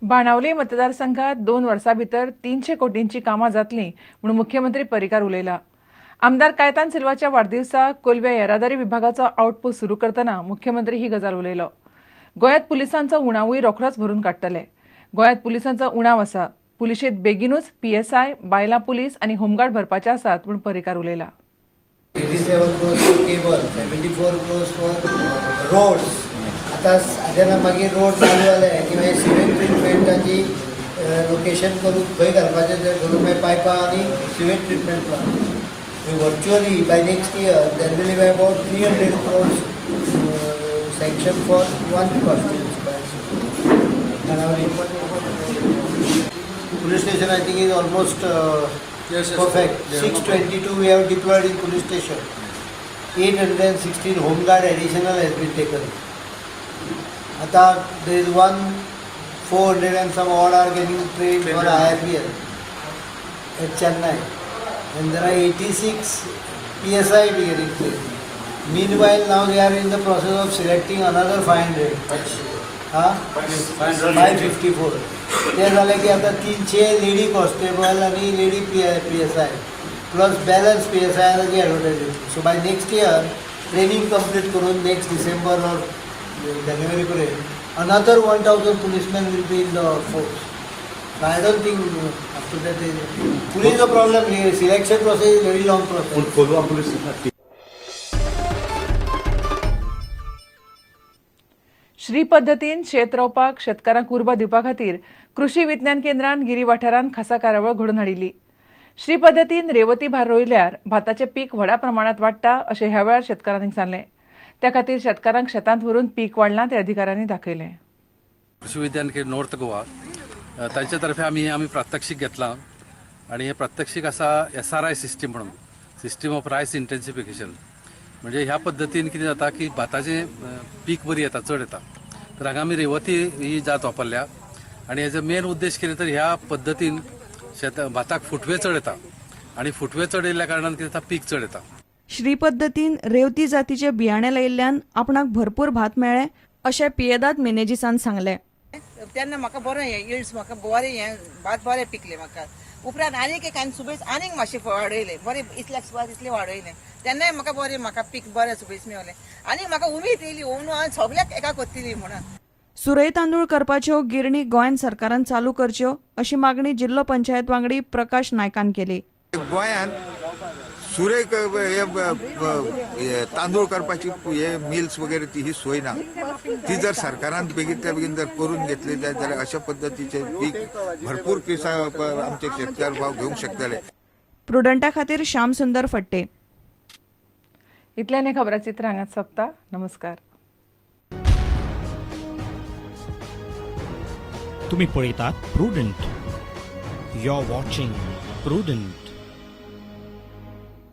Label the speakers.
Speaker 1: बाणावली मतदारसंघात 2 वर्सां भितर 300 कोटींची कामां जातली म्हूण मुख्यमंत्री पर्रीकार उलयला. आमदार कायतान सिल्वाच्या वाडदिवसा कोलव्या येरादारी विभागाचो आउटपोस्ट सुरू करतना मुख्यमंत्री ही गजाल उलयलो. गोंयांत पुलिसांचो उणावूय रोखडोच भरून काडटले. गोंयांत पुलिसांचो उणाव आसा. पुलिशेंत बेगीनूच पीएसआय, बायलां पुलीस आनी होमगार्ड भरपाचे आसात म्हूण Parrikar उलयला.
Speaker 2: 87 crores for cable, 74 crores for roads. आता जेन्ना मागीर रोड चालू जाले की मागीर सिवेज ट्रिटमेंटाची लोकेशन करून खंय घालपाचें तें करून मागीर पायपां आनी sewage treatment plant. Virtually by next year there will be about 300 crores sanction for one constituency. Police station, I think, is almost perfect. 622 we have deployed in police station. 816 home guard additional has been taken. आता there is one 400 and some odd are getting trained for IRBL at Chennai. And there are 86 PSI getting trained. Meanwhile, now they are in the process of selecting another 500. हा, 554. ते जाले की आता 300 lady constable आनी lady PSI plus balance PSI ताची advertise. So by next year training complete करून next December or जानेवारी पर्यंत another 1000 policemen will be in the force. I don't think after that police problem. Selection process is very long process.
Speaker 3: Colva police स्टेशनात
Speaker 1: Shri पद्दतीन शेत रोवपाक शेतकारांक उर्बा दिवपा खातीर कृशी विज्ञान केंद्रान गिरी वाठारांत खासा कार्यावळ घडोवन हाडिल्ली. श्री पद्दतीन रेवती भार रोयल्यार भाताचें पीक व्हडा प्रमाणांत वाडटा अशें ह्या वेळार शेतकारांनी सांगलें. त्या खातीर शेतकारांक शेतांत व्हरून पीक वाडलां तें अधिकाऱ्यांनी दाखयलें.
Speaker 4: कृषी विज्ञान केंद्र नॉर्थ गोवा तांचे तर्फे आमी प्रात्यक्षीक घेतलां आनी हें प्रात्यक्षीक आसा एसआरआय सिस्टीम म्हणून, सिस्टीम ऑफ रायस इंटेन्सिफिकेशन. म्हणजे ह्या पद्दतीन कितें जाता की भाताचें पीक बरी येता, चड येता. तर हांगा आमी रेवती ही जात वापरल्या आनी हेजो मेन उद्देश कितें तर ह्या पद्दतीन शेत भाताक फुटवे चड येता आनी फुटवे चड येयल्ल्या कारणान कितें जाता, पीक चड येता.
Speaker 5: श्री पद्दतीन रेवती जातीचे बियाणे लायिल्ल्यान आपणाक भरपूर भात मेळ्ळें अशें पियेदाद मिनेजिसान सांगलें.
Speaker 6: तेन्ना म्हाका बरें हें इल्स, म्हाका बरें हें भात बरें पिकलें म्हाका. उपरांत आनीक एक हांवें सुबेज आनीक मातशें वाडयलें, बरें इतल्याक सुवात इतलें वाडयलें. तेन्नाय म्हाका बरें, म्हाका पीक बरें सुबेज मेवलें आनी म्हाका उमेद येयली ओनू हांवें सगल्याक एका करतली म्हणून.
Speaker 5: सुरय तांदूळ करपाच्यो गिरणी गोंयांत सरकारान चालू करच्यो अशी मागणी जिल्लो पंचायत वांगडी प्रकाश नायकान केली.
Speaker 7: गोंयांत सुरे हे हे तांदूळ करपाची हे मिल्स वगैरे ती ही सोय ना. ती जर सरकारान बेगीतल्या बेगीन जर करून घेतली जायत जाल्यार अशा पद्दतीचे पीक भरपूर पिसा आमचे शेतकार भाव घेवंक शकतले.
Speaker 5: प्रुडंटा खातीर श्याम सुंदर फट्टे.
Speaker 1: इतल्यान हें खबराचित्र हांगाच सोंपता. नमस्कार.
Speaker 8: तुम्ही पळयतात prudent. You are watching Prudent.